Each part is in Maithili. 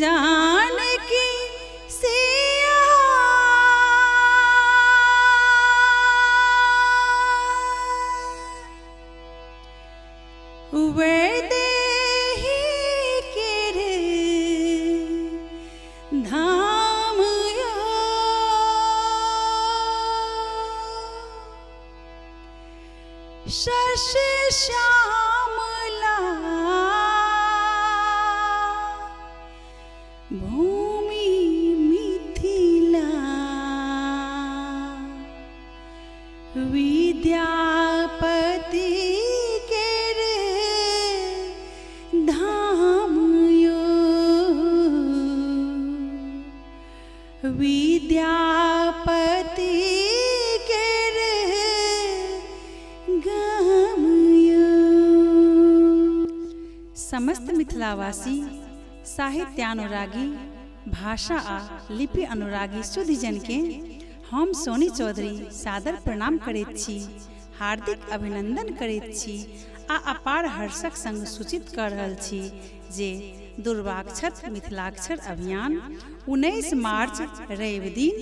जानकी सिया। वैदेही केर धाम यो। शशि श्यामला भूमि मिथिला विद्यापति केर धाम यो। विद्यापति केर गाम यो। समस्त मिथिलावासी, साहित्यानुरागी, भाषा आ लिपि अनुरागी सुधिजनके हम सोनी चौधरी सादर प्रणाम करैत छी, हार्दिक अभिनंदन करैत छी आ अपार हर्षक संग सूचित कऽ रहल छी जे दूर्वाक्षत मिथिलाक्षर अभियान 19 मार्च रवि दिन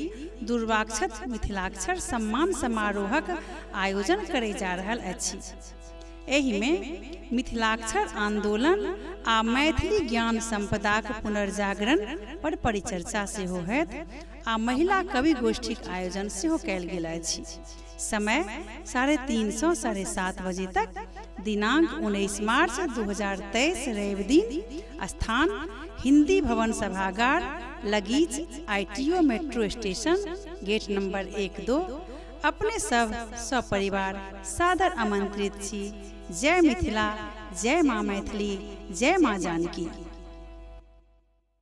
दूर्वाक्षत मिथिलाक्षर सम्मान समारोहक आयोजन करय जा रहल अछि। एहिमे मिथिलाक्षर आंदोलन आ मैथिली ज्ञान संपदाक पुनर्जागरण पर परिचर्चा सेहो होयत आ महिला कवि गोष्ठीक आयोजन सेहो कयल गेल अछि। समय 3:30 से 7:30 बजे तक, दिनांक 19 मार्च 2023 रवि दिन, स्थान हिंदी भवन सभागार, लगीच ITO metro station, gate number 1-2। अपने सब सपरिवार सादर आमंत्रित छी। जय मिथिला, जय माँ मैथिली, जय माँ जानकी।